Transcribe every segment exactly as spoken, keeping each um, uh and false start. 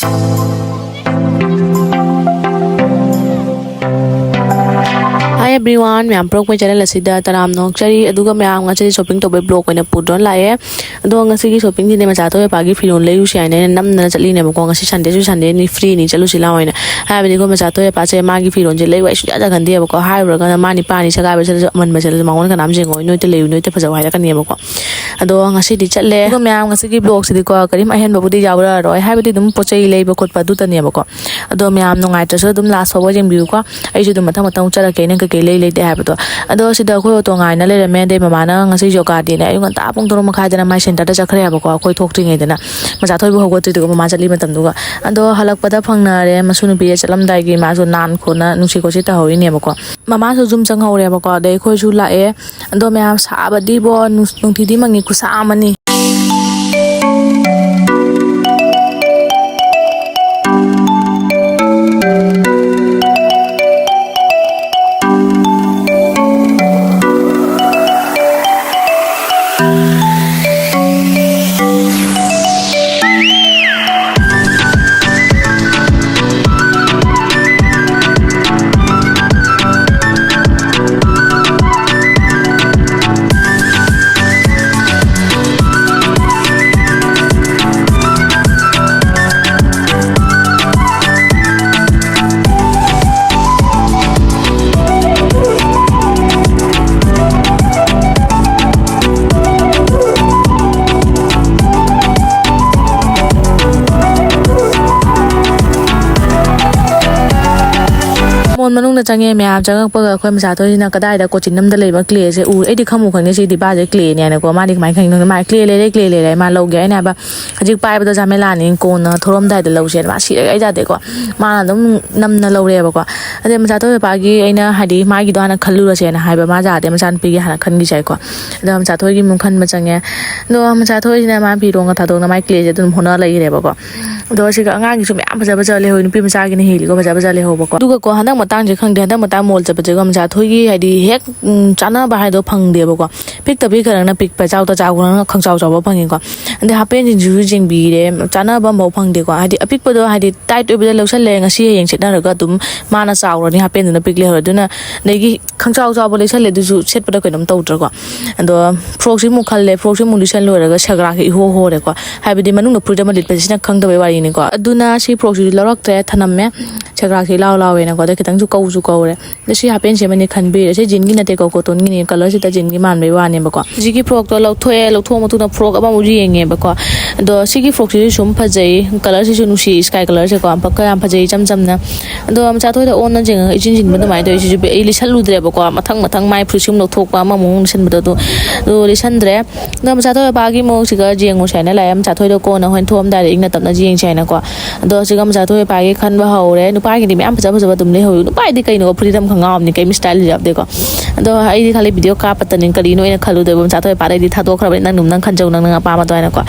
Hi everyone, ꯃꯌꯥꯝ ꯄꯨꯔꯛꯄꯩ channel ꯑꯁꯤꯗ ꯇꯔꯥꯝꯅ ꯑꯣꯛꯆꯔꯤ꯫ ꯑꯗꯨꯒ ꯃꯌꯥꯝ, ꯉꯁꯤꯗꯤ ꯁꯣꯄꯤꯡ ꯇꯧꯕꯩ ꯕ꯭ꯂꯣꯛ ꯑꯣꯏꯅ ꯄꯨꯗꯨꯅ ꯂꯥꯛꯑꯦ꯫ ꯑꯗꯣ ꯉꯁꯤꯒꯤ ꯁꯣꯄꯤꯡꯁꯤꯗꯤ ꯃꯆꯥ ꯊꯣꯏ ꯃꯄꯥꯒꯤ ꯐꯤꯔꯣꯜ ꯂꯩꯔꯨꯁꯤ ꯍꯥꯏꯅ ꯑꯩꯅ ꯅꯝꯗꯅ ꯆꯠꯂꯤꯅꯦꯕꯀꯣ꯫ ꯉꯁꯤ ꯁꯟꯗꯦꯁꯨ ꯁꯟꯗꯦꯅꯤ, ꯐ꯭ꯔꯤꯅꯤ, ꯆꯠꯂꯨꯁꯤ ꯂꯥꯛꯑꯣ ꯍꯥꯏꯅ꯫ ꯍꯥꯏꯕꯗꯤꯀꯣ, ꯃꯆꯥ ꯊꯣꯏ ꯃꯄꯥꯁꯦ ꯃꯥꯒꯤ ꯐꯤꯔꯣꯜꯁꯦ ꯂꯩꯕ ꯑꯩ ꯁꯨꯡꯌꯥ ꯌꯥꯒꯟꯗꯦꯕꯀꯣ꯫ ꯍꯥꯏꯔꯨꯔꯒꯅ ꯃꯥ ꯅꯤꯄꯥꯅꯤ ꯁꯒꯥꯏꯕ ꯆꯠꯂꯁꯨ ꯑꯃꯟꯕ ꯆꯠꯂꯁꯨ ꯃꯉꯣꯟꯗ ꯀꯅꯥꯝ ꯌꯦꯡꯉꯣꯏ, "ꯅꯣꯏꯇ ꯂꯩꯌꯨ, ꯅꯣꯏꯇ ꯐꯖꯧ" ꯍꯥꯏꯔꯛꯀꯅꯦꯕꯀꯣ꯫ ꯑꯗꯣ ꯉꯁꯤꯗꯤ ꯆꯠꯂꯦ꯫ ꯑꯗꯨꯒ ꯃꯌꯥꯝ, ꯉꯁꯤꯒꯤ ꯕ꯭ꯂꯣꯛꯁꯤꯗꯤꯀꯣ ꯀꯔꯤꯝ ꯑꯍꯦꯟꯕꯕꯨꯗꯤ ꯌꯥꯎꯔꯛꯑꯔꯣꯏ꯫ ꯍꯥꯏꯕꯗꯤ ꯑꯗꯨꯝ ꯄꯣꯠ ꯆꯩ ꯂꯩꯕ ꯈꯣꯠꯄ ꯑꯗꯨꯇꯅꯦꯕꯀꯣ꯫ ꯑꯗꯣ ꯃꯌꯥꯝ ꯅꯨꯡꯉꯥꯏꯇ꯭ꯔꯁꯨ ꯑꯗꯨꯝ ꯂꯥꯁ ꯐꯥꯎꯕ ꯌꯦꯡꯕꯤꯌꯨꯀꯣ꯫ ꯑꯩꯁꯨ ꯑꯗꯨꯝ ꯃꯊꯪ ꯃꯊꯪ ꯆꯠꯂꯛꯀꯦ, ꯑꯩꯅ ꯀꯩꯀꯩ ꯂꯩ ꯂꯩꯇꯦ ꯍꯥꯏꯕꯗꯣ꯫ ꯑꯗꯣ ꯁꯤꯗ ꯑꯩꯈꯣꯏ ꯑꯣꯇꯣ ꯉꯥꯏꯅ ꯂꯩꯔꯝꯃꯦ꯫ ꯑꯗꯩ ꯃꯃꯥꯅ ꯉꯁꯤ ꯌꯣꯒꯥ ꯗꯦꯅꯦ, ꯑꯌꯨꯛ ꯉꯟꯇꯥ ꯄꯨꯡ ꯇꯔꯨꯛ ꯃꯈꯥꯏꯗꯅ ꯃꯥꯏ ꯁꯦꯟꯇꯔꯗ ꯆꯠꯈ꯭ꯔꯦ ꯍꯥꯏꯕꯀꯣ꯫ ꯑꯩꯈꯣꯏ ꯊꯣꯛꯇ꯭ꯔꯤꯉꯩꯗꯅ, ꯃꯆꯥ ꯊꯣꯏꯕ ꯍꯧꯒꯠꯇ꯭ꯔꯤꯗꯨꯒ ꯃꯃꯥ ꯆꯠꯂꯤ ꯃꯇꯝꯗꯨꯒ꯫ ꯑꯗꯣ ꯍꯜꯂꯛꯄꯗ ꯐꯪꯅꯔꯦ꯫ ꯃꯁꯨ ꯅꯨꯄꯤꯁꯦ ꯆꯠꯂꯝꯗꯥꯏꯒꯤ ꯃꯥꯁꯨ ꯅꯥꯟ ꯈꯣꯠꯅ ꯅꯨꯡꯁꯤ ꯈꯣꯠꯁꯤ ꯇꯧꯍꯧꯔꯤꯅꯦꯕꯀꯣ꯫ ꯃꯃꯥꯁꯨ ꯖꯨꯝ ꯆꯪꯍꯧꯔꯦꯕꯀꯣ꯫ ꯑꯗꯩ ꯑꯩꯈꯣꯏꯁꯨ ꯂꯥꯛꯑꯦ꯫ ꯑꯗꯣ ꯃꯌꯥꯝ, ꯁꯥꯕꯗꯤꯕꯣ, ꯅꯨꯡ-, ꯅꯨꯡꯊꯤꯗꯤ ꯃꯪꯉꯤ, ꯈꯨꯠꯁꯥ ꯑꯃꯅꯤ꯫ ꯃꯣꯜ ꯃꯅꯨꯡꯗ ꯆꯪꯉꯦ꯫ ꯃꯌꯥꯝ ꯆꯪꯉꯛꯄꯒ ꯑꯩꯈꯣꯏ ꯃꯆꯥ ꯊꯣꯏꯁꯤꯅ ꯀꯗꯥꯏꯗ ꯀꯣꯆꯤꯟ ꯑꯃꯗ ꯂꯩꯕ ꯀ꯭ꯂꯦꯁꯦ ꯎꯔꯦ꯫ ꯑꯩꯗꯤ ꯈꯪꯕꯨ ꯈꯪꯗꯦ ꯁꯤ ꯗꯤꯕꯥꯁꯦ ꯀ꯭ꯂꯦꯅꯦ ꯍꯥꯏꯅꯀꯣ꯫ ꯃꯥꯗꯤ ꯀꯃꯥꯏꯅ ꯈꯪꯉꯤꯅꯣ ꯈꯪꯗꯦ꯫ "ꯃꯥ ꯀ꯭ꯂꯦ ꯂꯩꯔꯦ, ꯀ꯭ꯂꯦ ꯂꯩꯔꯦ", ꯃꯥ ꯂꯧꯒꯦ꯫ ꯑꯩꯅ ꯍꯥꯏꯕ, "ꯍꯧꯖꯤꯛ ꯄꯥꯏꯕꯗꯣ ꯖꯥꯃꯦꯂꯥꯅꯤ, ꯀꯣꯟꯅ ꯊꯣꯔꯝꯗꯥꯏꯗ ꯂꯧꯁꯦꯅ", ꯃꯥ ꯁꯤꯔꯒ ꯑꯩ ꯌꯥꯗꯦꯀꯣ꯫ ꯃꯥꯅ ꯑꯗꯨꯝ ꯅꯝꯅ ꯂꯧꯔꯦꯕꯀꯣ꯫ ꯑꯗꯩ ꯃꯆꯥ ꯊꯣꯏ ꯃꯄꯥꯒꯤ ꯑꯩꯅ ꯍꯥꯏꯗꯤ ꯃꯥꯒꯤꯗꯣ ꯍꯥꯟꯅ ꯈꯜꯂꯨꯔꯁꯦꯅ ꯍꯥꯏꯕ, ꯃꯥ ꯌꯥꯗꯦ, ꯃꯆꯥꯅꯨꯄꯤꯒꯤ ꯍꯥꯟꯅ ꯈꯟꯈꯤꯁꯦ ꯍꯥꯏꯀꯣ꯫ ꯑꯗꯣ ꯃꯆꯥ ꯊꯣꯏꯒꯤ ꯑꯃꯨꯛ ꯈꯟꯕ ꯆꯪꯉꯦ꯫ ꯑꯗꯣ ꯃꯆꯥ ꯊꯣꯏꯁꯤꯅ ꯃꯥ ꯐꯤꯔꯣꯟꯒ ꯊꯥꯗꯣꯛꯅ ꯃꯥꯏ ꯀ꯭ꯂꯦꯁꯦ ꯑꯗꯨꯝ ꯍꯣꯠꯅ ꯂꯩꯈ꯭ꯔꯦꯕꯀꯣ꯫ ꯑꯗꯣ ꯁꯤꯒ ꯑꯉꯥꯡꯒꯤꯁꯨ ꯃꯌꯥꯝ ꯐꯖ ꯐꯖ ꯂꯩꯍꯧꯋꯤ, ꯅꯨꯄꯤ ꯃꯆꯥꯒꯤꯅ ꯍꯦꯜꯂꯤꯀꯣ ꯐꯖ ꯐꯖ ꯂꯩꯍꯧꯕꯀꯣ꯫ ꯑꯗꯨꯒꯀꯣ, ꯍꯟꯗꯛ ꯃꯇꯥꯡꯁꯦ ꯈꯪꯗꯦ, ꯍꯟꯗꯛ ꯃꯇꯥꯡ ꯃꯣꯜ ꯆꯠꯄꯁꯦꯀꯣ, ꯃꯆꯥ ꯊꯣꯏꯒꯤ ꯍꯥꯏꯗꯤ ꯍꯦꯛ, ꯎꯝ, ꯆꯥꯅꯕ ꯍꯥꯏꯗꯣ ꯐꯪꯗꯦꯕꯀꯣ꯫ ꯄꯤꯛꯇꯕꯤ ꯈꯔꯅ ꯄꯤꯛꯄ, ꯆꯥꯎꯗ ꯆꯥꯎꯕꯅ ꯈꯪꯆꯥꯎ ꯆꯥꯎꯕ ꯐꯪꯉꯤꯀꯣ꯫ ꯑꯗꯩ ꯍꯥꯄꯦꯟꯁꯤꯡꯁꯤꯁꯨ ꯌꯦꯡꯕꯤꯔꯦ, ꯆꯥꯅꯕ ꯑꯃꯐꯥꯎ ꯐꯪꯗꯦꯀꯣ꯫ ꯍꯥꯏꯗꯤ ꯑꯄꯤꯛꯄꯗꯣ ꯍꯥꯏꯗꯤ ꯇꯥꯏꯠ ꯑꯣꯏꯕꯗ ꯂꯧꯁꯜꯂꯦ, ꯉꯁꯤ ꯍꯌꯦꯡ ꯁꯦꯠꯅꯔꯒ ꯑꯗꯨꯝ ꯃꯥꯅ ꯆꯥꯎꯔꯅꯤ, ꯍꯥꯄꯦꯟꯗꯨꯅ ꯄꯤꯛ ꯂꯩꯍꯧꯔꯦ꯫ ꯑꯗꯨꯅ ꯑꯗꯒꯤ ꯈꯪꯆꯥꯎ ꯆꯥꯎꯕ ꯂꯩꯁꯜꯂꯦ, ꯑꯗꯨꯁꯨ ꯁꯦꯠꯄꯗ ꯀꯩꯅꯣꯝ ꯇꯧꯗ꯭ꯔꯣꯀꯣ꯫ ꯑꯗꯣ ꯐ꯭ꯔꯣꯛꯁꯤ ꯑꯃꯨꯛ ꯈꯜꯂꯦ, ꯐ꯭ꯔꯣꯛꯁꯤ ꯑꯃꯨꯛ ꯂꯤꯠꯁꯟ ꯂꯣꯏꯔꯒ ꯁꯦꯒ꯭ꯔꯥꯛꯁꯦ ꯏꯍꯣ ꯍꯣꯔꯦꯀꯣ꯫ ꯍꯥꯏꯕꯗꯤ ꯃꯅꯨꯡꯗ ꯐꯨꯔꯤꯠ ꯑꯃ ꯂꯤꯠꯄꯁꯤꯅ ꯈꯪꯗꯕꯩ ꯋꯥꯔꯤꯅꯤꯀꯣ꯫ ꯑꯗꯨꯅ ꯁꯤ ꯐ꯭ꯔꯣꯛꯁꯤꯁꯨ ꯂꯧꯔꯛꯇ꯭ꯔꯦ, ꯊꯅꯝꯃꯦ꯫ ꯁꯦꯒ꯭ꯔꯥꯛꯁꯦ ꯏꯂꯥꯎ ꯂꯥꯎꯋꯦꯅꯀꯣ꯫ ꯑꯗ ꯈꯤꯇꯪꯁꯨ ꯀꯧꯁꯨ ꯀꯧꯔꯦ꯫ ꯑꯗ ꯁꯤ ꯍꯥꯄꯦꯟ ꯁꯦꯝꯕꯅꯤ ꯈꯟꯕꯤꯔꯦ꯫ ꯁꯤ ꯖꯤꯟꯒꯤ ꯅꯠꯇꯦꯀꯣ, ꯀꯣꯇꯣꯟꯒꯤꯅꯤ꯫ ꯀꯂꯔꯁꯤꯗ ꯖꯤꯟꯒꯤ ꯃꯥꯟꯕꯩ ꯋꯥꯅꯦꯕꯀꯣ꯫ ꯍꯧꯖꯤꯛꯀꯤ ꯐ꯭ꯔꯣꯛꯇꯣ ꯂꯧꯊꯣꯛꯑꯦ, ꯂꯧꯊꯣꯛꯑ ꯃꯇꯨꯡꯗ ꯐ꯭ꯔꯣꯛ ꯑꯃꯃꯨꯛ ꯌꯦꯡꯉꯦꯕꯀꯣ꯫ ꯑꯗꯣ ꯁꯤꯒꯤ ꯐ꯭ꯔꯣꯛꯁꯤꯁꯨ ꯁꯨꯝ ꯐꯖꯩ, ꯀꯂꯔꯁꯤꯁꯨ ꯅꯨꯡꯁꯤ, ꯁ꯭ꯀꯥꯏ ꯀꯂꯔꯁꯦꯀꯣ꯫ ꯌꯥꯝ ꯄꯛꯀ-, ꯌꯥꯝ ꯐꯖꯩ, ꯏꯆꯝ ꯆꯝꯅ꯫ ꯑꯗꯣ ꯃꯆꯥ ꯊꯣꯏꯗ ꯑꯣꯟꯅ ꯌꯦꯡꯉꯒ ꯏꯆꯤꯟ ꯆꯤꯟꯕ ꯑꯗꯨꯃꯥꯏꯅ ꯇꯧꯋꯤ꯫ ꯁꯤꯁꯨ ꯑꯩ ꯂꯤꯠꯁꯜꯂꯨꯗ꯭ꯔꯦꯕꯀꯣ꯫ ꯃꯊꯪ ꯃꯊꯪ ꯃꯥꯏ ꯐꯨꯔꯤꯠꯁꯨ ꯑꯃꯨꯛ ꯂꯧꯊꯣꯛꯄ, ꯑꯃꯃꯨꯛ ꯂꯤꯠꯁꯟꯕꯗꯣ ꯑꯗꯨ, ꯑꯗꯨ ꯂꯤꯠꯁꯟꯗ꯭ꯔꯦ꯫ ꯑꯗꯣ ꯃꯆꯥ ꯊꯣꯏ ꯃꯄꯥꯒꯤ ꯃꯑꯣꯡꯁꯤꯒ ꯌꯦꯡꯉꯨꯁꯦ ꯍꯥꯏꯅ ꯂꯥꯛꯑꯦ꯫ ꯃꯆꯥ ꯊꯣꯏꯗꯣ ꯀꯣꯟꯅ ꯍꯣꯔꯦꯟ ꯊꯣꯛꯑꯝꯗꯥꯏꯗ ꯏꯪꯅ ꯇꯞꯅ ꯌꯦꯡꯁꯦ ꯍꯥꯏꯅꯀꯣ꯫ ꯑꯗꯣ ꯁꯤꯒ ꯃꯆꯥ ꯊꯣꯏ ꯃꯄꯥꯒꯤ ꯈꯟꯕ ꯍꯧꯔꯦ꯫ ꯅꯨꯄꯥꯒꯤꯗꯤ ꯃꯌꯥꯝ ꯐꯖ ꯐꯖꯕ ꯑꯗꯨꯝ ꯂꯩꯍꯧꯋꯤ꯫ ꯅꯨꯄꯥꯒꯤꯗꯤ ꯀꯩꯅꯣ, ꯐꯨꯔꯤꯠ ꯑꯃ ꯈꯪꯒꯥꯎ ꯑꯃꯅꯤ, ꯀꯩꯝ ꯁ꯭ꯇꯥꯏꯜ ꯌꯥꯎꯗꯦꯀꯣ꯫ ꯑꯗꯣ ꯑꯩꯗꯤ ꯈꯜꯂꯤ ꯚꯤꯗꯤꯑꯣ ꯀꯥꯞꯄꯇꯅꯤ ꯀꯔꯤꯅꯣ ꯑꯩꯅ ꯈꯜꯂꯨꯗꯣꯏꯕ꯫ ꯃꯆꯥ ꯊꯣꯏ ꯃꯄꯥꯗꯩꯗꯤ ꯊꯥꯗꯣꯛꯈ꯭ꯔꯕꯅꯤ, ꯅꯪ ꯑꯗꯨꯝ ꯅꯪ ꯈꯟꯖꯧ, ꯅꯪ ꯅꯪ ꯑꯄꯥꯝꯕꯗꯣ ꯍꯥꯏꯅꯀꯣ꯫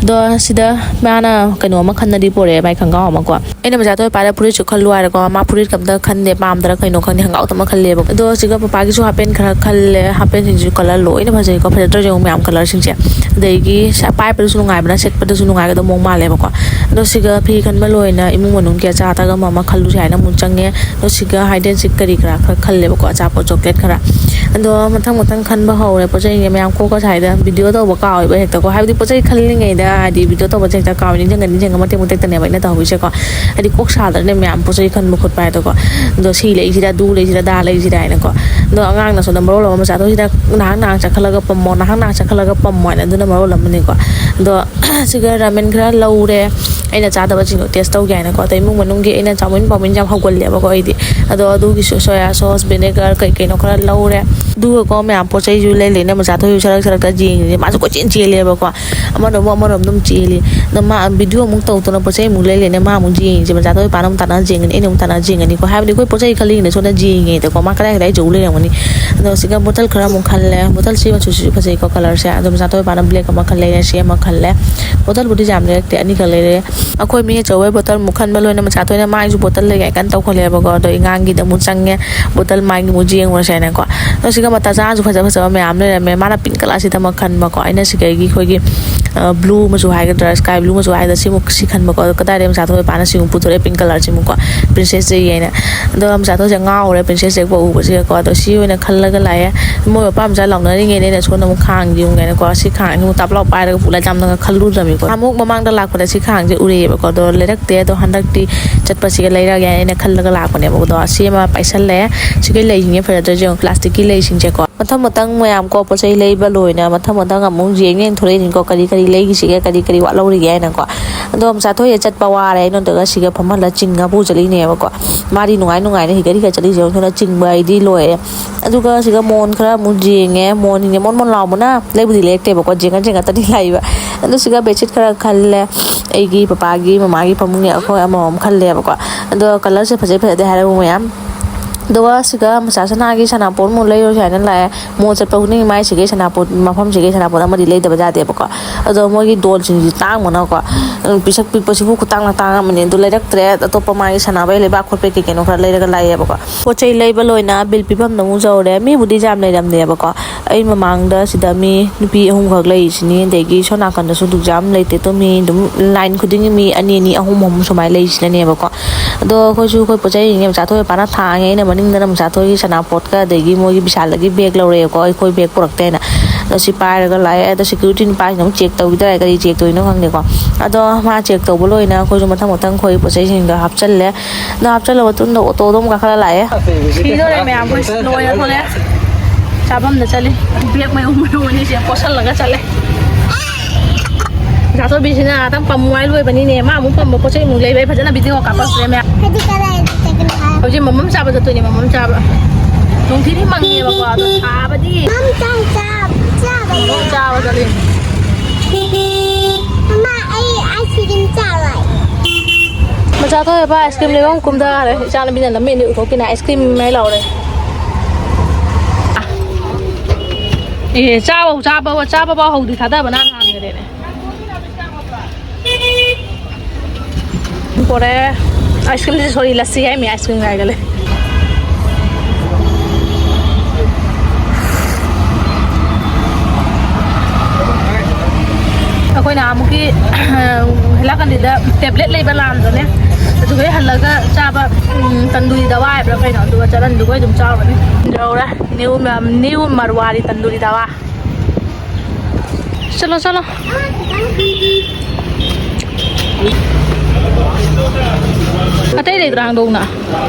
ꯑꯗꯣ ꯁꯤꯗ ꯃꯥꯅ ꯀꯩꯅꯣ ꯑꯃ ꯈꯟꯅꯗꯤ ꯄꯣꯔꯛꯑꯦ, ꯃꯥꯏ ꯈꯪꯒꯥꯎ ꯑꯃꯀꯣ꯫ ꯑꯩꯅ ꯃꯆꯥ ꯊꯣꯏ ꯃꯄꯥꯗ ꯐꯨꯔꯤꯠꯁꯨ ꯈꯜꯂꯨ ꯍꯥꯏꯔꯦꯀꯣ꯫ ꯃꯥ ꯐꯨꯔꯤꯠ ꯑꯝꯇ ꯈꯟꯗꯦ, ꯄꯥꯝꯗ꯭ꯔꯥ ꯀꯩꯅꯣ ꯈꯪꯗꯦ, ꯈꯪꯒꯥꯎ ꯑꯃ ꯈꯜꯂꯦꯕ꯫ ꯑꯗꯣ ꯁꯤꯒ ꯄꯄꯥꯒꯤꯁꯨ ꯍꯥꯄꯦꯟ ꯈꯔ ꯈꯜꯂꯦ꯫ ꯍꯥꯄꯦꯟꯁꯤꯡꯁꯤꯁꯨ ꯀꯂꯔ ꯂꯣꯏꯅ ꯐꯖꯩꯀꯣ, ꯐꯖꯗ꯭ꯔꯥ ꯌꯦꯡꯉꯨ ꯃꯌꯥꯝ ꯀꯂꯔꯁꯤꯡꯁꯦ꯫ ꯑꯗꯒꯤ ꯁ-, ꯄꯥꯏꯕꯗꯁꯨ ꯅꯨꯡꯉꯥꯏꯕꯅ, ꯁꯦꯠꯄꯗꯁꯨ ꯅꯨꯡꯉꯥꯏꯒꯗꯕ ꯃꯑꯣꯡ ꯃꯥꯜꯂꯦꯕꯀꯣ꯫ ꯑꯗꯣ ꯁꯤꯒ ꯐꯤ ꯈꯟꯕ ꯂꯣꯏꯅ ꯏꯃꯨꯡ ꯃꯅꯨꯡꯒꯤ ꯑꯆꯥ ꯑꯊꯛ ꯑꯃ ꯑꯃ ꯈꯜꯂꯨꯁꯦ ꯍꯥꯏꯅ ꯑꯃꯨꯛ ꯆꯪꯉꯦ꯫ ꯑꯗꯣ ꯁꯤꯒ hide and seek ꯀꯔꯤ ꯀꯔꯥ ꯈꯔ ꯈꯜꯂꯦꯕꯀꯣ, ꯑꯆꯥꯄꯣꯠ ꯆꯣꯀ꯭ꯂꯦꯠ ꯈꯔ꯫ ꯑꯗꯣ ꯃꯊꯪ ꯃꯊꯪ ꯈꯟꯕ ꯍꯧꯔꯦ ꯄꯣꯠ ꯆꯩꯁꯦ ꯃꯌꯥꯝ꯫ ꯀꯣꯛꯀ ꯁꯥꯏꯗ ꯚꯤꯗꯤꯑꯣ ꯇꯧꯕ ꯀꯥꯎꯋꯦꯕ ꯍꯦꯛꯇꯀꯣ꯫ ꯍꯥꯏꯕꯗꯤ ꯄꯣꯠ ꯆꯩ ꯈꯜꯂꯤꯉꯩꯗ ꯍꯥꯏꯗꯤ ꯚꯤꯗꯤꯑꯣ ꯇꯧꯕꯁꯦ ꯍꯦꯛꯇ ꯀꯥꯎꯋꯦ, ꯅꯤꯡꯁꯤꯡꯉ ꯅꯤꯡꯁꯤꯡꯉ ꯃꯇꯦꯛ ꯃꯇꯦꯛꯇꯅꯦꯕ ꯑꯩꯅ ꯇꯧꯍꯧꯔꯤꯁꯦꯀꯣ꯫ ꯍꯥꯏꯗꯤ ꯀꯣꯛ ꯁꯥꯗ꯭ꯔꯅꯦ ꯃꯌꯥꯝ ꯄꯣꯠ ꯆꯩ ꯈꯟꯕ ꯈꯣꯠꯄ ꯍꯥꯏꯗꯣꯀꯣ꯫ ꯑꯗꯣ ꯁꯤ ꯂꯩꯁꯤꯔꯥ, ꯑꯗꯨ ꯂꯩꯁꯤꯔꯥ, ꯑꯗꯥ ꯂꯩꯁꯤꯔꯥ ꯍꯥꯏꯅꯀꯣ꯫ ꯑꯗꯣ ꯑꯉꯥꯡꯅꯁꯨ ꯃꯔꯣꯜ ꯑꯃ ꯃꯆꯥꯗꯣ ꯁꯤꯗ ꯅꯍꯥꯟ ꯅꯍꯥꯟ ꯆꯠꯈꯠꯂꯒ ꯄꯝꯃꯣ, ꯅꯍꯥꯟ ꯅꯍꯥꯟ ꯆꯠꯈꯠꯂꯒ ꯄꯝꯃꯣ ꯍꯥꯏꯅ, ꯑꯗꯨꯅ ꯃꯔꯣꯜ ꯑꯃꯅꯤꯀꯣ꯫ ꯑꯗꯣ ꯁꯤꯒ ꯔꯥꯃꯦꯟ ꯈꯔ ꯂꯧꯔꯦ꯫ ꯑꯩꯅ ꯆꯥꯗꯕꯁꯤꯡꯗꯣ ꯇꯦꯁ ꯇꯧꯒꯦ ꯍꯥꯏꯅꯀꯣ꯫ ꯑꯗꯩ ꯏꯃꯨꯡ ꯃꯅꯨꯡꯒꯤ ꯑꯩꯅ ꯆꯥꯎꯃꯤꯟ ꯄꯥꯎꯃꯤꯟ ꯌꯥꯝ ꯍꯧꯒꯜꯂꯦꯕꯀꯣ ꯑꯩꯗꯤ꯫ ꯑꯗꯣ ꯑꯗꯨꯒꯤꯁꯨ ꯁꯣꯌꯥ ꯁꯣꯁ, ꯚꯤꯅꯦꯒꯔ ꯀꯩ ꯀꯩꯅꯣ ꯈꯔ ꯂꯧꯔꯦ꯫ ꯑꯗꯨꯒꯀꯣ ꯃꯌꯥꯝ ꯄꯣꯠ ꯆꯩꯁꯨ ꯂꯩ ꯂꯩꯅ ꯃꯆꯥ ꯊꯣꯏꯁꯨ ꯁꯔꯛ ꯁꯔꯛꯇ ꯌꯦꯡꯉꯤꯁꯦ꯫ ꯃꯥꯁꯨ ꯀꯣꯏꯆꯦꯟ ꯆꯦꯜꯂꯦꯕꯀꯣ꯫ ꯑꯃꯔꯣꯝ ꯑꯃꯔꯣꯝ ꯑꯗꯨꯝ ꯆꯦꯜꯂꯤ꯫ ꯑꯗꯣ ꯃꯥ ꯚꯤꯗꯤꯑꯣ ꯑꯃꯨꯛ ꯇꯧꯗꯅ ꯄꯣꯠ ꯆꯩ ꯑꯃꯨꯛ ꯂꯩ ꯂꯩꯅ ꯃꯥ ꯑꯃꯨꯛ ꯌꯦꯡꯉꯤꯁꯦ꯫ ꯃꯆꯥ ꯊꯣꯏ ꯄꯥꯅ ꯑꯃꯨꯛ ꯇꯥꯟꯅ ꯌꯦꯡꯒꯅꯤ, ꯑꯩꯅ ꯑꯃꯨꯛ ꯇꯥꯟꯅ ꯌꯦꯡꯒꯅꯤꯀꯣ꯫ ꯍꯥꯏꯕꯗꯤ ꯑꯩꯈꯣꯏ ꯄꯣꯠ ꯆꯩ ꯈꯜꯂꯤꯉꯩꯗ ꯁꯣꯝꯗ ꯌꯦꯡꯉꯤꯉꯩꯗꯀꯣ ꯃꯥ ꯀꯗꯥꯏ ꯀꯗꯥꯏ ꯌꯧ ꯂꯩꯔꯝꯒꯅꯤ꯫ ꯑꯗꯣ ꯁꯤꯒ ꯕꯣꯇꯜ ꯈꯔ ꯑꯃꯨꯛ ꯈꯜꯂꯦ꯫ ꯕꯣꯇꯜꯁꯤ ꯃꯆꯨꯁꯤꯁꯨ ꯐꯖꯩꯀꯣ ꯀꯂꯔꯁꯦ꯫ ꯑꯗꯣ ꯃꯆꯥ ꯊꯣꯏ ꯄꯥꯅ ꯕ꯭ꯂꯦꯛ ꯑꯃ ꯈꯜꯂꯦ, ꯁꯤ ꯑꯃ ꯈꯜꯂꯦ꯫ ꯕꯣꯇꯜꯕꯨꯗꯤ ꯌꯥꯝ ꯂꯩꯔꯛꯇꯦ, ꯑꯅꯤꯈꯛ ꯂꯩꯔꯦ꯫ ꯑꯩꯈꯣꯏ ꯃꯤ ꯑꯆꯧꯕꯩ ꯕꯣꯇꯜ ꯑꯃꯨꯛ ꯈꯟꯕ ꯂꯣꯏꯅ ꯃꯆꯥ ꯊꯣꯏꯅ ꯃꯥꯏꯁꯨ ꯕꯣꯇꯜ ꯂꯩꯒꯥꯏ ꯀꯟꯅ ꯇꯧꯈꯠꯂꯛꯑꯦꯕꯀꯣ꯫ ꯑꯗꯣ ꯑꯉꯥꯡꯒꯤꯗ ꯑꯃꯨꯛ ꯆꯪꯉꯦ, ꯕꯣꯇꯜ ꯃꯥꯏꯒꯤ ꯑꯃꯨꯛ ꯌꯦꯡꯉꯨꯔꯁꯦ ꯍꯥꯏꯅꯀꯣ꯫ ꯑꯗꯣ ꯁꯤꯒ ꯃꯇꯥ ꯆꯥꯔꯁꯨ ꯐꯖ ꯐꯖꯕ ꯃꯌꯥꯝ ꯂꯩꯔꯝꯃꯦ꯫ ꯃꯥꯅ ꯄꯤꯡ ꯀꯂꯔꯁꯤꯗ ꯑꯃ ꯈꯟꯕꯀꯣ, ꯑꯩꯅ ꯁꯤꯗꯒꯤ ꯑꯩꯈꯣꯏꯒꯤ ꯕ꯭ꯂꯨ ꯃꯆꯨ ꯍꯥꯏꯒꯗ꯭ꯔꯥ, ꯁ꯭ꯀꯥꯏ ꯕ꯭ꯂꯨ ꯃꯆꯨ ꯍꯥꯏꯒꯗ꯭ꯔꯥ, ꯁꯤꯃꯨꯛ ꯁꯤ ꯈꯟꯕꯀꯣ꯫ ꯑꯗꯣ ꯀꯗꯥꯏꯗ ꯃꯆꯥ ꯊꯣꯏ ꯄꯥꯅ ꯁꯤꯃꯨꯛ ꯄꯨꯊꯣꯔꯛꯑꯦ, ꯄꯤꯡ ꯀꯂꯔꯁꯤꯃꯨꯛꯀꯣ, ꯄ꯭ꯔꯤꯟꯁꯦꯁ ꯂꯩꯌꯦꯅ꯫ ꯑꯗꯣ ꯃꯆꯥ ꯊꯣꯏꯁꯦ ꯉꯥꯎꯔꯦ ꯄ꯭ꯔꯤꯟꯁꯦꯁ ꯌꯦꯛꯄ ꯎꯕꯁꯤꯒꯀꯣ꯫ ꯑꯗꯣ ꯁꯤ ꯑꯣꯏꯅ ꯈꯜꯂꯒ ꯂꯥꯛꯑꯦ꯫ ꯃꯣꯏ ꯃꯄꯥ ꯃꯆꯥ ꯂꯥꯎꯅꯔꯤꯉꯩꯗ ꯑꯩꯅ ꯁꯣꯝꯗ ꯑꯃꯨꯛ ꯈꯥꯡ ꯌꯨꯡꯒꯦꯅꯀꯣ꯫ ꯁꯤ ꯈꯥꯡꯁꯤ ꯑꯃꯨꯛ ꯇꯥꯞ ꯂꯥꯎ ꯄꯥꯏꯔꯒ ꯄꯨꯂ ꯌꯥꯝꯅꯒ ꯈꯜꯂꯨꯗ꯭ꯔꯕꯅꯤꯀꯣ꯫ ꯑꯃꯨꯛ ꯃꯃꯥꯡꯗ ꯂꯥꯛꯄꯗ ꯁꯤ ꯈꯥꯡꯁꯦ ꯎꯔꯛꯑꯦꯕꯀꯣ꯫ ꯑꯗꯣ ꯂꯩꯔꯛꯇꯦ꯫ ꯑꯗꯣ ꯍꯟꯗꯛꯇꯤ ꯆꯠꯄꯁꯤꯒ ꯂꯩꯔꯒꯦ ꯍꯥꯏꯅ ꯈꯜꯂꯒ ꯂꯥꯛꯄꯅꯦꯕꯀꯣ꯫ ꯑꯗꯣ ꯁꯤ ꯑꯃ ꯄꯥꯏꯁꯜꯂꯦ꯫ ꯁꯤꯒꯤ ꯂꯩꯁꯤꯡꯁꯦ ꯐꯖꯗ꯭ꯔꯁꯨ ꯌꯦꯡꯉꯣ, ꯄ꯭ꯂꯥꯁꯇꯤꯛꯀꯤ ꯂꯩꯁꯤꯡꯁꯦꯀꯣ꯫ ꯃꯊꯪ ꯃꯊꯪ ꯃꯌꯥꯝ ꯀꯣ ꯄꯣꯠ ꯆꯩ ꯂꯩꯕ ꯂꯣꯏꯅ ꯃꯊꯪ ꯃꯊꯪ ꯑꯃꯨꯛ ꯌꯦꯡ ꯌꯦꯡ ꯊꯣꯛꯂꯛꯏꯅꯤꯀꯣ꯫ ꯀꯔꯤ ꯀꯔꯤ ꯂꯩꯈꯤꯁꯤꯒꯦ, ꯀꯔꯤ ꯀꯔꯤ ꯋꯥꯠꯍꯧꯔꯤꯒꯦ ꯍꯥꯏꯅꯀꯣ꯫ ꯑꯗꯣ ꯃꯆꯥ ꯊꯣꯏꯁꯦ ꯆꯠꯄ ꯋꯥꯔꯦ꯫ ꯑꯩꯉꯣꯟꯗꯒ ꯁꯤꯒ ꯐꯝꯍꯜꯂ ꯆꯤꯡꯉ ꯄꯨ ꯆꯠꯂꯤꯅꯦꯕꯀꯣ꯫ ꯃꯥꯗꯤ ꯅꯨꯡꯉꯥꯏ ꯅꯨꯡꯉꯥꯏꯅ ꯍꯤꯒꯠ ꯍꯤꯒꯠ ꯆꯠꯂꯤꯁꯦ ꯌꯦꯡꯉꯨ꯫ ꯆꯤꯡꯕ ꯑꯩꯗꯤ ꯂꯣꯏꯔꯦ꯫ ꯑꯗꯨꯒ ꯁꯤꯒ ꯃꯣꯟ ꯈꯔ ꯑꯃꯨꯛ ꯌꯦꯡꯉꯦ꯫ ꯃꯣꯟꯁꯤꯡꯁꯦ ꯃꯣꯟ ꯃꯣꯟ ꯂꯥꯎꯕꯅ ꯂꯩꯕꯨꯗꯤ ꯂꯩꯔꯛꯇꯦꯕꯀꯣ, ꯖꯦꯡꯒ ꯖꯦꯡꯒ ꯇꯅꯤ ꯂꯥꯛꯏꯕ꯫ ꯑꯗꯣ ꯁꯤꯒ ꯕꯦꯗꯁꯤꯠ ꯈꯔ ꯈꯜꯂꯦ꯫ ꯑꯩꯒꯤ ꯄꯄꯥꯒꯤ, ꯃꯃꯥꯒꯤ ꯐꯃꯨꯡꯒꯤ ꯑꯩꯈꯣꯏ ꯑꯃꯃꯝ ꯈꯜꯂꯦꯕꯀꯣ꯫ ꯑꯗꯣ ꯀꯂꯔꯁꯦ ꯐꯖꯩ ꯐꯖꯗꯦ ꯍꯥꯏꯔꯕ ꯃꯌꯥꯝ꯫ ꯑꯗꯨꯒ ꯁꯤꯒ ꯃꯆꯥ ꯁꯅꯥꯒꯤ ꯁꯅꯥꯄꯣꯠ ꯑꯃꯨꯛ ꯂꯩꯔꯨꯁꯦ ꯍꯥꯏꯅ ꯂꯥꯛꯑꯦ꯫ ꯃꯣꯜ ꯆꯠꯄ ꯈꯨꯗꯤꯡꯒꯤ ꯃꯥꯏ ꯁꯤꯒꯤ ꯁꯅꯥꯄꯣꯠ, ꯃꯐꯝꯁꯤꯒꯤ ꯁꯅꯥꯄꯣꯠ ꯑꯃꯗꯤ ꯂꯩꯗꯕ ꯌꯥꯗꯦꯕꯀꯣ꯫ ꯑꯗꯣ ꯃꯣꯏꯒꯤ ꯗꯣꯜꯁꯤꯡꯁꯤ ꯇꯥꯡꯕꯅꯀꯣ, ꯎꯝ, ꯄꯤꯁꯛ ꯄꯤꯛꯄꯁꯤꯕꯨ ꯈꯨꯇꯥꯡꯅ ꯇꯥꯡꯉꯝꯕꯅꯤ꯫ ꯑꯗꯨ ꯂꯩꯔꯛꯇ꯭ꯔꯦ꯫ ꯑꯇꯣꯞꯄ ꯃꯥꯒꯤ ꯁꯥꯟꯅꯕꯩ ꯂꯩꯕꯥꯛ ꯈꯣꯠꯄꯩ ꯀꯩ ꯀꯩꯅꯣ ꯈꯔ ꯂꯩꯔꯒ ꯂꯥꯛꯑꯦꯕꯀꯣ꯫ ꯄꯣꯠ ꯆꯩ ꯂꯩꯕ ꯂꯣꯏꯅ ꯕꯤꯜ ꯄꯤꯐꯝꯗ ꯑꯃꯨꯛ ꯌꯧꯔꯦ꯫ ꯃꯤꯕꯨꯗꯤ ꯌꯥꯝ ꯂꯩꯔꯝꯗꯦꯕꯀꯣ꯫ ꯑꯩ ꯃꯃꯥꯡꯗ ꯁꯤꯗ ꯃꯤ ꯅꯨꯄꯤ ꯑꯍꯨꯝꯈꯛ ꯂꯩꯔꯤꯁꯤꯅꯤ꯫ ꯑꯗꯒꯤ ꯁꯣꯝ ꯅꯥꯀꯟꯗꯁꯨ ꯑꯗꯨꯛ ꯌꯥꯝ ꯂꯩꯇꯦ꯫ ꯑꯗꯣ ꯃꯤ ꯑꯗꯨꯝ ꯂꯥꯏꯟ ꯈꯨꯗꯤꯡꯒꯤ ꯃꯤ ꯑꯅꯤ ꯑꯅꯤ, ꯑꯍꯨꯝ ꯑꯍꯨꯝ ꯁꯨꯃꯥꯏꯅ ꯂꯩꯔꯤꯁꯤꯅꯅꯦꯕꯀꯣ꯫ ꯑꯗꯣ ꯑꯩꯈꯣꯏꯁꯨ ꯑꯩꯈꯣꯏ ꯄꯣꯠ ꯆꯩꯁꯤꯡꯁꯦ ꯃꯆꯥ ꯊꯣꯏ ꯄꯥꯅ ꯊꯥꯡꯉꯦ꯫ ꯑꯩꯅ ꯃꯅꯤꯡꯗꯅ ꯃꯆꯥ ꯊꯣꯏꯒꯤ ꯁꯅꯥꯄꯣꯠꯀ ꯑꯗꯒꯤ ꯃꯣꯏꯒꯤ ꯕꯤꯁꯥꯜꯗꯒꯤ ꯕꯦꯒ ꯂꯧꯔꯛꯑꯦꯀꯣ, ꯑꯩꯈꯣꯏ ꯕꯦꯒ ꯄꯨꯔꯛꯇꯦꯅ꯫ ꯑꯗꯣ ꯁꯤ ꯄꯥꯏꯔꯒ ꯂꯥꯛꯑꯦ꯫ ꯑꯗꯣ ꯁꯦꯀ꯭ꯌꯨꯔꯤꯇꯤ ꯅꯨꯄꯥꯁꯤꯅ ꯑꯃꯨꯛ ꯆꯦꯛ ꯇꯧꯕꯤꯗ꯭ꯔꯦ, ꯀꯔꯤ ꯆꯦꯛ ꯇꯧꯔꯤꯅꯣ ꯈꯪꯗꯦꯀꯣ꯫ ꯑꯗꯣ ꯃꯥ ꯆꯦꯛ ꯇꯧꯕ ꯂꯣꯏꯅ ꯑꯩꯈꯣꯏꯁꯨ ꯃꯊꯪ ꯃꯊꯪ ꯑꯩꯈꯣꯏ ꯄꯣꯠ ꯆꯩꯁꯤꯡꯗꯣ ꯍꯥꯞꯆꯜꯂꯦ꯫ ꯑꯗꯣ ꯍꯥꯞꯆꯜꯂ ꯃꯇꯨꯡꯗ ꯑꯣꯇꯣꯗꯣ ꯑꯃꯨꯛ ꯀꯥꯈꯠꯂ ꯂꯥꯛꯑꯦ꯫ ꯁꯤꯗꯣꯔꯦ ꯃꯌꯥꯝ, ꯑꯩꯈꯣꯏ ꯂꯣꯏꯔ ꯊꯣꯛꯂꯛꯑꯦ꯫ ꯆꯥꯐꯝꯗ ꯆꯠꯂꯤ꯫ ꯕꯦꯒ ꯃꯌꯨꯝ ꯃꯌꯨꯝ ꯑꯅꯤꯁꯦ ꯄꯣꯠꯁꯜꯂꯒ ꯆꯠꯂꯦ꯫ ꯆꯥꯊꯣꯛꯄꯤꯁꯤꯅ ꯉꯥꯛꯇꯪ ꯄꯝꯃꯨ ꯍꯥꯏ ꯂꯣꯏꯕꯅꯤꯅꯦ꯫ ꯃꯥ ꯑꯃꯨꯛ ꯄꯝꯕ ꯄꯣꯠ ꯆꯩ ꯑꯃꯨꯛ ꯂꯩꯕ꯫ ꯑꯩ ꯐꯖꯅ ꯚꯤꯗꯤꯑꯣ ꯀꯥꯞꯄꯛꯇ꯭ꯔꯦ ꯃꯌꯥꯝ꯫ ꯍꯥꯏꯗꯤ ꯀꯗꯥꯏꯗ ꯆꯠꯀꯅꯤ ꯍꯥꯏ? ꯍꯧꯖꯤꯛ ꯃꯃꯝ ꯆꯥꯕ ꯆꯠꯇꯣꯏꯅꯦ, ꯃꯃꯝ ꯆꯥꯕ꯫ ꯅꯨꯡꯊꯤꯜꯗꯤ ꯃꯪꯉꯦꯕꯀꯣ, ꯑꯗꯣ ꯁꯥꯕꯗꯤ꯫ ꯃꯝ ꯆꯥꯏ ꯆꯥꯕ, ꯆꯥꯕ꯫ ꯃꯃꯝ ꯆꯥꯕ ꯆꯠꯂꯤ꯫ ꯃꯃꯥ, ꯑꯩ ꯑꯥꯏꯁ ꯀ꯭ꯔꯤꯝ ꯆꯥꯔꯣꯏ꯫ ꯃꯆꯥ ꯊꯣꯛꯑꯦꯕ ꯑꯥꯏꯁ ꯀ꯭ꯔꯤꯝ ꯂꯩꯕ ꯑꯃꯨꯛ ꯀꯨꯝꯊꯈꯔꯦ꯫ ꯏꯆꯥꯅꯨꯄꯤꯅ ꯂꯝꯕꯦꯟꯗ ꯎꯊꯣꯛꯈꯤꯅ ꯑꯥꯏꯁ ꯀ꯭ꯔꯤꯝ ꯍꯥꯏ ꯂꯥꯎꯔꯦ꯫ ꯑꯦ, ꯆꯥꯕ, ꯆꯥꯕ, ꯆꯥꯕ ꯐꯥꯎ ꯍꯧꯗ꯭ꯔꯤ, ꯊꯥꯗꯕꯅ ꯍꯥꯟꯈ꯭ꯔꯦꯅꯦ꯫ ꯄꯣꯔꯦ꯫ ꯑꯥꯏꯁ ꯀ꯭ꯔꯤꯝꯁꯦ, ꯁꯣꯔꯤ, ꯂꯁꯤ ꯍꯥꯏꯃꯤ, ꯑꯥꯏꯁ ꯀ꯭ꯔꯤꯝ ꯉꯥꯏꯒꯜꯂꯦ꯫ ꯑꯩꯈꯣꯏꯅ ꯑꯃꯨꯛꯀꯤ ꯍꯦꯂꯥꯀꯟꯗꯤꯗ ꯇꯦꯕ꯭ꯂꯦꯠ ꯂꯩꯕ ꯂꯥꯝꯗꯅꯦ, ꯑꯗꯨꯒ ꯍꯜꯂꯒ ꯆꯥꯕ, ꯎꯝ, ꯇꯟꯗꯨꯔꯤ ꯗꯋꯥ ꯍꯥꯏꯕ꯭ꯔꯥ ꯀꯩꯅꯣ, ꯑꯗꯨꯒ ꯆꯠꯍꯟꯗꯨꯒ ꯑꯗꯨꯝ ꯆꯥꯎꯔꯅꯤ꯫ ꯌꯧꯔꯦ꯫ ꯅ꯭ꯌꯨ ꯃ-, ꯅ꯭ꯌꯨ ꯃꯔꯋꯥꯔꯤ ꯇꯟꯗꯨꯔꯤ ꯗꯋꯥ꯫ ꯆꯠꯂꯣ, ꯆꯠꯂꯣ꯫ ꯑꯇꯩ ꯂꯩꯕ꯭ꯔꯥ ꯍꯥꯡꯗꯣꯛꯅ?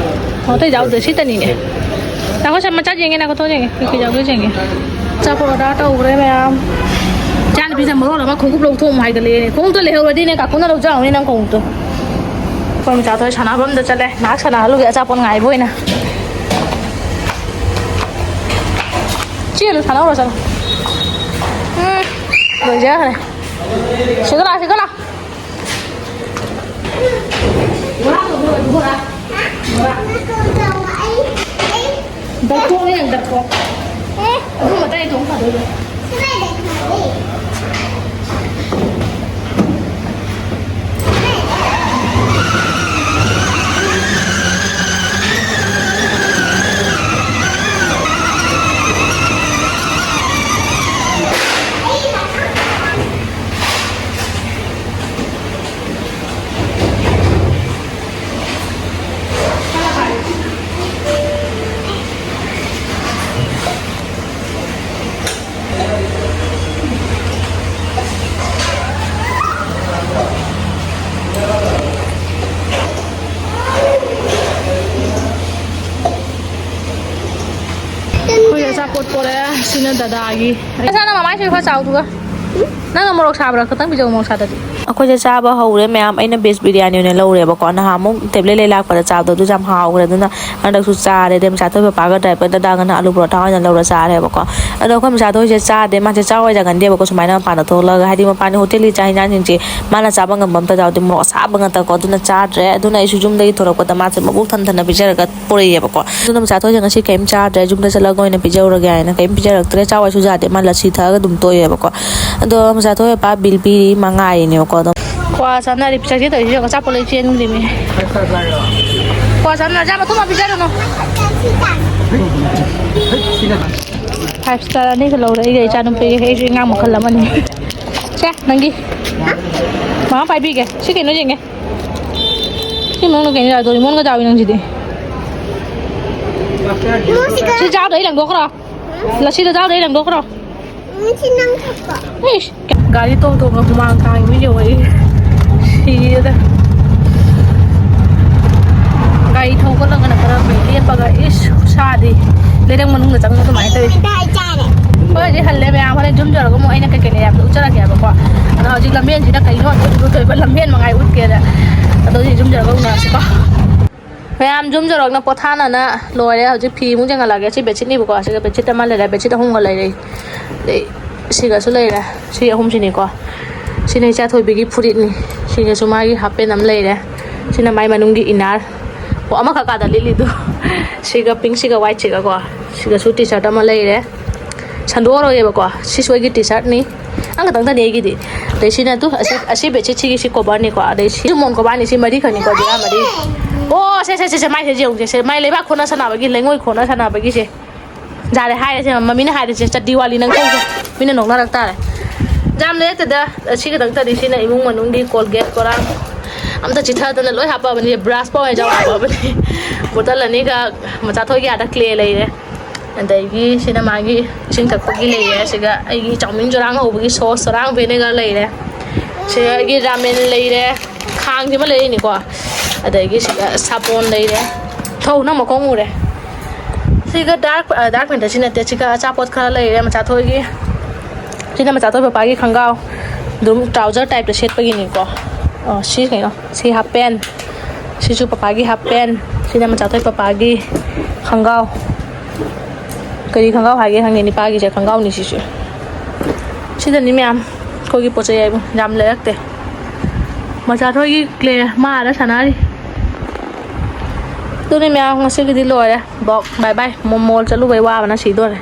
ꯑꯣ, ꯑꯇꯩ ꯌꯥꯎꯗ꯭ꯔꯦ, ꯁꯤꯇꯅꯤꯅꯦ꯫ ꯉꯥꯏꯈꯣ, ꯁꯦ, ꯃꯆꯥ ꯌꯦꯡꯒꯦ, ꯉꯥꯏꯈꯣ, ꯊꯣꯡ ꯌꯦꯡꯒꯦ, ꯀꯩꯀꯩ ꯌꯥꯎꯒꯦ ꯌꯦꯡꯒꯦ꯫ ꯑꯆꯥꯄꯣꯠ order ꯇꯧꯈ꯭ꯔꯦ ꯃꯌꯥꯝ꯫ ꯏꯆꯥꯅꯨꯄꯤꯁꯦ ꯃꯔꯣꯜ ꯑꯃ ꯈꯣꯡꯎꯞ ꯂꯧꯊꯣꯛꯑꯝꯃꯨ ꯍꯥꯏꯒꯠꯂꯛꯑꯦꯅꯦ꯫ ꯈꯣꯡꯎꯞꯇꯣ ꯂꯩꯍꯧꯔꯗꯤꯅꯦ, ꯀꯥꯀꯨꯅ ꯂꯧꯖꯍꯧꯅꯤ ꯅꯪ ꯈꯣꯡꯎꯞꯇꯣ꯫ ꯑꯩꯈꯣꯏ ꯃꯆꯥ ꯊꯣꯏ ꯁꯥꯟꯅꯐꯝꯗ ꯆꯠꯂꯦ, ꯉꯥꯏꯍꯥꯛ ꯁꯥꯟꯅꯍꯜꯂꯨꯒꯦ ꯑꯆꯥꯄꯣꯠ ꯉꯥꯏꯕ ꯑꯣꯏꯅ꯫ ꯆꯦꯜꯂꯨ, ꯁꯥꯟꯅꯧꯔꯣ, ꯆꯠꯂꯣ꯫ ꯎꯝ, ꯂꯣꯏꯖꯈ꯭ꯔꯦ꯫ ꯁꯤꯗ ꯂꯥꯛ, ꯁꯤꯗ ꯂꯥꯛ꯫ ꯗꯛꯊꯣꯛꯑꯣ ꯌꯦꯡ, ꯗꯛꯊꯣꯛ꯫ ꯑꯗꯨ ꯃꯇꯥꯏ ꯊꯣꯡ ꯐꯗꯣꯏꯕ꯫ ꯑꯩꯈꯣꯏ ꯑꯆꯥꯄꯣꯠ ꯄꯣꯔꯛꯑꯦ꯫ ꯁꯤꯅ ꯗꯗꯥꯒꯤ꯫ ꯅꯁꯥꯅ ꯃꯃꯥꯏꯁꯨ ꯈꯔ ꯆꯥꯎꯗꯨꯒ꯫ ꯅꯪꯅ ꯃꯣꯔꯣꯛ ꯁꯥꯕ꯭ꯔꯥ? ꯈꯤꯇꯪ ꯄꯤꯖꯧ, ꯃꯣꯔꯣꯛ ꯁꯥꯗꯗꯤ꯫ ꯑꯩꯈꯣꯏꯁꯦ ꯆꯥꯕ ꯍꯧꯔꯦ ꯃꯌꯥꯝ꯫ ꯑꯩꯅ ꯕꯦꯖ ꯕꯤꯔꯌꯥꯅꯤ ꯑꯣꯏꯅ ꯂꯧꯔꯦꯕꯀꯣ꯫ ꯅꯍꯥꯟꯃꯨꯛ ꯇꯦꯕ꯭ꯂꯦꯠ ꯂꯩ ꯂꯥꯛꯄꯗ ꯆꯥꯕꯗꯣ ꯑꯗꯨꯁꯨ ꯌꯥꯝ ꯍꯥꯎꯈ꯭ꯔꯦ꯫ ꯑꯗꯨꯅ ꯍꯟꯗꯛꯁꯨ ꯆꯥꯔꯦ꯫ ꯑꯗꯩ ꯃꯆꯥ ꯊꯣꯏ ꯄꯄꯥꯒ ꯗ꯭ꯔꯥꯏꯚꯔ ꯗꯗꯥꯒꯅ ꯑꯂꯨ ꯄꯔꯣꯊꯥ ꯑꯣꯏꯅ ꯂꯧꯔ ꯆꯥꯔꯦꯕꯀꯣ꯫ ꯑꯗꯣ ꯑꯩꯈꯣꯏ ꯃꯆꯥ ꯊꯣꯏꯁꯦ ꯆꯥꯗꯦ꯫ ꯃꯥꯁꯦ ꯆꯥꯎ ꯍꯥꯏꯖꯒꯟꯗꯦꯕꯀꯣ꯫ ꯁꯨꯃꯥꯏꯅ ꯃꯄꯥꯟꯗ ꯊꯣꯛꯂꯒ, ꯍꯥꯏꯗꯤ ꯃꯄꯥꯟꯒꯤ ꯍꯣꯇꯦꯜꯒꯤ ꯆꯥꯛ ꯍꯤꯟꯖꯥꯡꯁꯤꯡꯁꯦ ꯃꯥꯅ ꯆꯥꯕ ꯉꯝꯕ ꯑꯝꯇ ꯌꯥꯎꯗꯦ꯫ ꯃꯣꯔꯣꯛ ꯑꯁꯥꯕ ꯉꯥꯛꯇꯀꯣ꯫ ꯑꯗꯨꯅ ꯆꯥꯗ꯭ꯔꯦ꯫ ꯑꯗꯨꯅ ꯑꯩꯁꯨ ꯌꯨꯝꯗꯒꯤ ꯊꯣꯔꯛꯄꯗ ꯃꯥꯁꯦ ꯃꯕꯨꯛ ꯊꯟ ꯊꯟꯅ ꯄꯤꯖꯔꯒ ꯄꯨꯔꯛꯑꯦꯕꯀꯣ꯫ ꯑꯗꯨꯅ ꯃꯆꯥ ꯊꯣꯏꯁꯦ ꯉꯁꯤ ꯀꯩꯝ ꯆꯥꯗ꯭ꯔꯦ, ꯌꯨꯝꯗ ꯆꯠꯂꯒ ꯑꯣꯏꯅ ꯄꯤꯖꯧꯔꯒꯦ ꯍꯥꯏꯅ ꯀꯩꯝ ꯄꯤꯖꯔꯛꯇ꯭ꯔꯦ꯫ ꯆꯥꯎ ꯍꯥꯏꯁꯨ ꯌꯥꯗꯦ, ꯃꯥ ꯂꯁꯤ ꯊꯛꯑꯒ ꯑꯗꯨꯝ ꯇꯣꯛꯑꯦꯕꯀꯣ꯫ ꯑꯗꯣ ꯃꯆꯥ ꯊꯣꯏ ꯄꯥ ꯕꯤꯜ ꯄꯤꯔꯤ ꯃꯉꯥ ꯍꯥꯏꯔꯤꯅꯦꯕꯀꯣ꯫ ꯑꯗꯣ ꯀ꯭ꯋꯥ ꯆꯥꯅꯔꯤ꯫ ꯄꯤꯁꯛꯁꯦ ꯇꯧꯔꯤꯁꯦ ꯌꯦꯡꯉꯣ, ꯑꯆꯥꯄꯣꯠ ꯂꯩ ꯆꯦꯟꯈꯤꯕꯅꯦꯃꯤ꯫ ꯀ꯭ꯋꯥ ꯆꯥꯅꯔ ꯆꯥ ꯃꯇꯨꯝ ꯑꯃ ꯄꯤꯖꯔꯨꯅꯨ꯫ Five star ꯑꯅꯤꯒ ꯂꯧꯔꯦ ꯑꯩꯒ ꯏꯆꯥꯅꯨꯄꯤꯒꯤ꯫ ꯑꯩꯁꯨ ꯑꯉꯥꯡ ꯃꯈꯜ ꯑꯃꯅꯤ꯫ ꯁꯦ, ꯅꯪꯒꯤ꯫ ꯃꯃꯥ ꯄꯥꯏꯕꯤꯒꯦ꯫ ꯁꯤ ꯀꯩꯅꯣ ꯌꯦꯡꯒꯦ꯫ ꯁꯤ ꯃꯅꯨꯡꯗ ꯀꯩꯅꯣ ꯌꯥꯎꯗꯣꯔꯤ? ꯃꯣꯟꯒ ꯌꯥꯎꯏ ꯅꯪꯁꯤꯗꯤ꯫ ꯁꯤ ꯆꯥꯗꯣ ꯑꯩ ꯂꯪꯊꯣꯛꯈ꯭ꯔꯣ꯫ ꯂꯁꯤꯗꯣ ꯆꯥꯗꯣ ꯑꯩ ꯂꯪꯊꯣꯛꯈ꯭ꯔꯣ꯫ ꯁꯤ ꯅꯪ ꯊꯛꯄ꯫ ꯏꯁ, ꯒꯥꯔꯤ ꯇꯣꯡ ꯇꯣꯡꯅ ꯍꯨꯃꯥꯡ ꯀꯥꯡꯉꯤ ꯃꯤ ꯌꯧꯔꯛꯏ꯫ ꯁꯤꯔꯦꯗ꯫ ꯒꯥꯔꯤ ꯊꯧꯒꯠꯂꯒꯅ ꯈꯔ ꯐꯩ, ꯂꯦꯞꯄꯒ ꯏꯁ ꯈꯨꯁꯥꯗꯤ꯫ ꯂꯩꯔꯛ ꯃꯅꯨꯡꯗ ꯆꯪꯕ ꯑꯗꯨꯃꯥꯏꯅ ꯇꯧꯋꯤ꯫ ꯗꯥꯏ ꯆꯥꯔꯦ꯫ ꯍꯣꯏ, ꯍꯧꯖꯤꯛ ꯍꯜꯂꯦ ꯃꯌꯥꯝ꯫ ꯍꯣꯔꯦꯟ ꯌꯨꯝ ꯌꯧꯔꯒ ꯑꯃꯨꯛ ꯑꯩꯅ ꯀꯩꯀꯩ ꯂꯩꯔꯛꯇꯣ ꯎꯠꯆꯔꯛꯀꯦꯕꯀꯣ꯫ ꯑꯗꯣ ꯍꯧꯖꯤꯛ ꯂꯝꯕꯦꯟꯁꯤꯗ ꯀꯩꯅꯣ ꯑꯗꯨ ꯊꯣꯏꯕ ꯂꯝꯕꯦꯟ ꯃꯉꯥꯏ ꯎꯠꯀꯦꯗ꯫ ꯑꯗꯣ ꯍꯧꯖꯤꯛ ꯌꯨꯝ ꯌꯧꯔꯒ ꯎꯅꯔꯁꯤꯀꯣ꯫ ꯃꯌꯥꯝ ꯌꯨꯝ ꯌꯧꯔꯛꯅ ꯄꯣꯊꯥꯅꯅ ꯂꯣꯏꯔꯦ꯫ ꯍꯧꯖꯤꯛ ꯐꯤ ꯑꯃꯨꯛ ꯌꯦꯡꯍꯜꯂꯛꯑꯒꯦ꯫ ꯁꯤ ꯕꯦꯗꯁꯤꯠꯅꯤꯕꯀꯣ꯫ ꯁꯤꯒ ꯕꯦꯗꯁꯤꯠ ꯑꯃ ꯂꯩꯔꯦ, ꯕꯦꯗꯁꯤꯠ ꯑꯍꯨꯝꯒ ꯂꯩꯔꯦ꯫ ꯑꯗꯩ ꯁꯤꯒꯁꯨ ꯂꯩꯔꯦ꯫ ꯁꯤ ꯑꯍꯨꯝꯁꯤꯅꯤꯀꯣ꯫ ꯁꯤꯅ ꯏꯆꯥ ꯊꯣꯏꯕꯤꯒꯤ ꯐꯨꯔꯤꯠꯅꯤ꯫ ꯁꯤꯒꯁꯨ ꯃꯥꯒꯤ ꯍꯥꯞ ꯄꯦꯟ ꯑꯃ ꯂꯩꯔꯦ꯫ ꯁꯤꯅ ꯃꯥꯏ ꯃꯅꯨꯡꯒꯤ ꯏꯟꯅꯔ꯫ ꯑꯣ, ꯑꯃꯈꯛ ꯀꯥꯗ ꯂꯤꯠꯂꯤꯗꯨ꯫ ꯁꯤꯒ ꯄꯤꯡ ꯁꯤꯒ ꯋꯥꯏꯠꯁꯤꯒꯀꯣ꯫ ꯁꯤꯒꯁꯨ ꯇꯤ ꯁꯥꯔꯠ ꯑꯃ ꯂꯩꯔꯦ꯫ ꯁꯟꯗꯣꯛꯑꯔꯣꯏꯒꯦꯕꯀꯣ꯫ ꯁꯤꯁꯨ ꯑꯩꯒꯤ ꯇꯤ ꯁꯥꯔꯠꯅꯤ꯫ ꯑꯃꯈꯛꯇꯪꯗꯅꯤ ꯑꯩꯒꯤꯗꯤ꯫ ꯑꯗꯩ ꯁꯤꯅ ꯇꯨ, ꯑꯁꯤ, ꯑꯁꯤ ꯕꯦꯗꯁꯤꯠꯁꯤꯒꯤ ꯁꯤ ꯀꯣꯚꯔꯅꯤꯀꯣ꯫ ꯑꯗꯩ ꯁꯤ ꯃꯣꯟ ꯀꯣꯚꯔꯅꯤ꯫ ꯁꯤ ꯃꯔꯤꯈꯛꯅꯤꯀꯣ, ꯖꯤꯔꯥ ꯃꯔꯤ꯫ ꯑꯣ, ꯁꯦ, ꯁꯦ, ꯁꯦ, ꯁꯦ, ꯃꯥꯏꯁꯦ ꯌꯦꯡꯉꯨꯁꯦ꯫ ꯁꯦ, ꯃꯥꯏ ꯂꯩꯕꯥꯛ ꯈꯣꯠꯅ ꯁꯥꯟꯅꯕꯒꯤ, ꯂꯩꯉꯣꯏ ꯈꯣꯠꯅ ꯁꯥꯟꯅꯕꯒꯤꯁꯦ꯫ ꯌꯥꯔꯦ, ꯍꯥꯏꯔꯁꯦ, ꯃꯃꯤꯅ ꯍꯥꯏꯔꯁꯦ, ꯆꯠꯗꯤ ꯋꯥꯂꯤ ꯅꯪ ꯇꯧꯁꯦ꯫ ꯃꯤꯅ ꯅꯣꯛꯅꯔꯛ ꯇꯥꯔꯦ꯫ ꯌꯥꯝ ꯂꯩꯔꯛꯇꯦꯗ, ꯑꯁꯤ ꯈꯛꯇꯪ ꯇꯅꯤ꯫ ꯁꯤꯅ ꯏꯃꯨꯡ ꯃꯅꯨꯡꯒꯤ ꯀꯣꯜꯒꯦꯠ ꯀꯣꯔꯥꯡ ꯑꯝꯇ ꯆꯤꯊꯗꯅ ꯂꯣꯏ ꯍꯥꯞꯄꯕꯅꯤ꯫ ꯕ꯭ꯔꯥꯁ ꯐꯥꯎ ꯍꯦꯛ ꯌꯥꯎ ꯍꯥꯞꯄꯕꯅꯤ꯫ ꯕꯣꯇꯜ ꯑꯅꯤꯒ ꯃꯆꯥꯊꯣꯏꯒꯤ ꯑꯥꯗ ꯀ꯭ꯂꯦ ꯂꯩꯔꯦ꯫ ꯑꯗꯒꯤ ꯁꯤꯅ ꯃꯥꯒꯤ ꯏꯁꯤꯡ ꯊꯛꯄꯒꯤ ꯂꯩꯔꯦ꯫ ꯁꯤꯒ ꯑꯩꯒꯤ ꯆꯥꯎꯃꯤꯟ ꯆꯨꯔꯥꯡ ꯍꯧꯕꯒꯤ ꯁꯣꯁ, ꯆꯨꯔꯥꯡ ꯚꯤꯅꯦꯒꯔ ꯂꯩꯔꯦ꯫ ꯁꯤꯗ ꯑꯩꯒꯤ ꯔꯥꯃꯦꯟ ꯂꯩꯔꯦ꯫ ꯈꯥꯡꯁꯤꯃ ꯂꯩꯔꯤꯅꯤꯀꯣ꯫ ꯑꯗꯒꯤ ꯁꯤꯗ ꯁꯥꯄꯣꯟ ꯂꯩꯔꯦ꯫ ꯊꯧ, ꯅꯪ ꯃꯈꯣꯡ ꯎꯔꯦ꯫ ꯁꯤꯒ ꯗꯥꯔꯛ, ꯑ, ꯗꯥꯔꯛ ꯐꯦꯟꯇꯁꯤ ꯅꯠꯇꯦ꯫ ꯁꯤꯒ ꯑꯆꯥꯄꯣꯠ ꯈꯔ ꯂꯩꯔꯦ ꯃꯆꯥꯊꯣꯏꯒꯤ꯫ ꯁꯤꯅ ꯃꯆꯥꯊꯣꯏ ꯄꯄꯥꯒꯤ ꯈꯣꯡꯒ꯭ꯔꯥꯎ꯫ ꯑꯗꯨꯝ ꯇ꯭ꯔꯥꯎꯖꯔ ꯇꯥꯏꯞꯇ ꯁꯦꯠꯄꯒꯤꯅꯤꯀꯣ꯫ ꯑꯣ, ꯁꯤ ꯀꯩꯅꯣ? ꯁꯤ ꯍꯥꯞ ꯄꯦꯟ꯫ ꯁꯤꯁꯨ ꯄꯄꯥꯒꯤ ꯍꯥꯞ ꯄꯦꯟ꯫ ꯁꯤꯅ ꯃꯆꯥꯊꯣꯏ ꯄꯄꯥꯒꯤ ꯈꯣꯡꯒ꯭ꯔꯥꯎ꯫ ꯀꯔꯤ ꯈꯣꯡꯒ꯭ꯔꯥꯎ ꯍꯥꯏꯒꯦ ꯈꯪꯗꯦ, ꯅꯤꯄꯥꯒꯤꯁꯦ ꯈꯣꯡꯒ꯭ꯔꯥꯎꯅꯤ ꯁꯤꯁꯨ꯫ ꯁꯤꯗꯅꯤ ꯃꯌꯥꯝ ꯑꯩꯈꯣꯏꯒꯤ ꯄꯣꯠ ꯆꯩ ꯍꯥꯏꯕꯨ ꯌꯥꯝ ꯂꯩꯔꯛꯇꯦ꯫ ꯃꯆꯥꯊꯣꯏꯒꯤ ꯀ꯭ꯂꯦ ꯃꯥ ꯑꯥꯗ ꯁꯥꯟꯅꯔꯤ꯫ ꯑꯗꯨꯅꯤ ꯃꯌꯥꯝ, ꯉꯁꯤꯒꯤꯗꯤ ꯂꯣꯏꯔꯦ꯫ ꯕꯣꯛ, ꯕꯥꯏ ꯕꯥꯏ꯫ ꯃꯣ-, ꯃꯣꯜ ꯆꯠꯂꯨꯕꯩ ꯋꯥꯕꯅ ꯁꯤꯗꯣꯔꯦ꯫